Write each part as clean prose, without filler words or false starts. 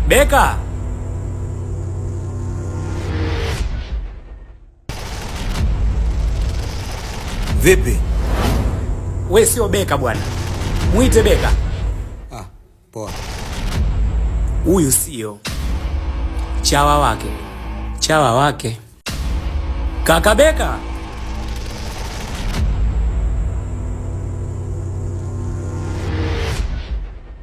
Beka. Vipi? We sio Beka bwana, mwite Beka. Ah, poa. Huyu sio chawa wake, chawa wake kaka Beka.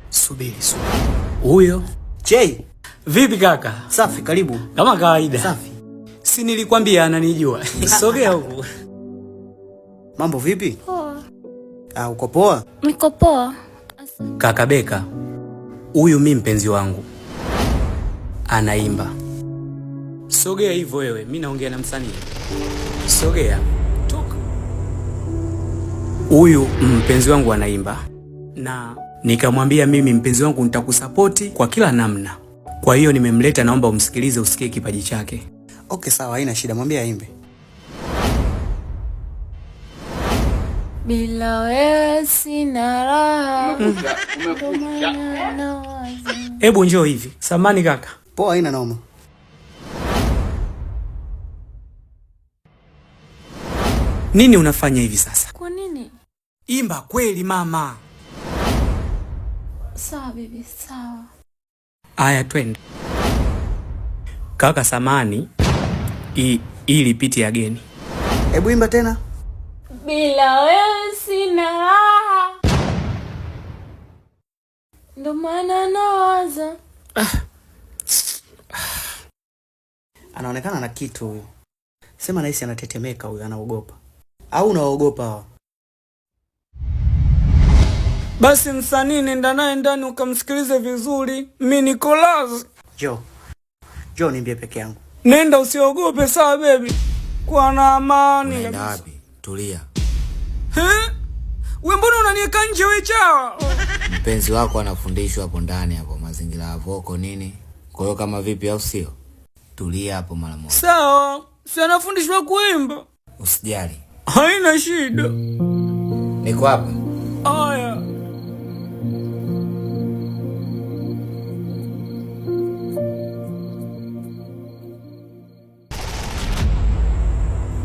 Subiri, subiri, huyo Chei. Vipi kaka? Safi, karibu. Kama kawaida. Safi. Si nilikwambia ananijua. Sogea huku. Mambo vipi? Poa. Ah, uko poa? Niko poa. Kaka Beka, huyu mi mpenzi wangu anaimba. Sogea hivyo wewe, mi naongea na msanii. Sogea. Toka. Huyu mpenzi wangu anaimba na nikamwambia mimi mpenzi wangu nitakusapoti kwa kila namna. Kwa hiyo nimemleta, naomba umsikilize usikie kipaji chake. Okay, sawa, haina shida, mwambie aimbe. Bila wewe sina raha. Hebu njoo hivi. Samani kaka. Poa, haina noma. Nini unafanya hivi sasa? Kwa nini? Imba kweli mama. Sawa bibi, sawa. Aya, twende. Kaka samani, ili piti ya geni. Hebu imba tena. Bila wewe sina raha, ndo maana nawaza. Anaonekana na kitu huyu. Sema nahisi anatetemeka huyu, anaogopa. Au unaogopa hawa? Basi msanii nenda naye ndani ukamsikilize vizuri. Mi niko lazi. Njoo. Njoo niimbie peke yangu. Nenda usiogope, sawa baby. Kuwa na amani. Unaenda wapi? Tulia. He? We mbona unaniweka nje we chawa? Mpenzi wako anafundishwa hapo ndani hapo mazingira ya voko nini? Kwa hiyo kama vipi au sio? Tulia hapo mara moja. Sawa, si anafundishwa kuimba. Usijali. Haina shida. Niko hapa. Aya.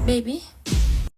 Baby.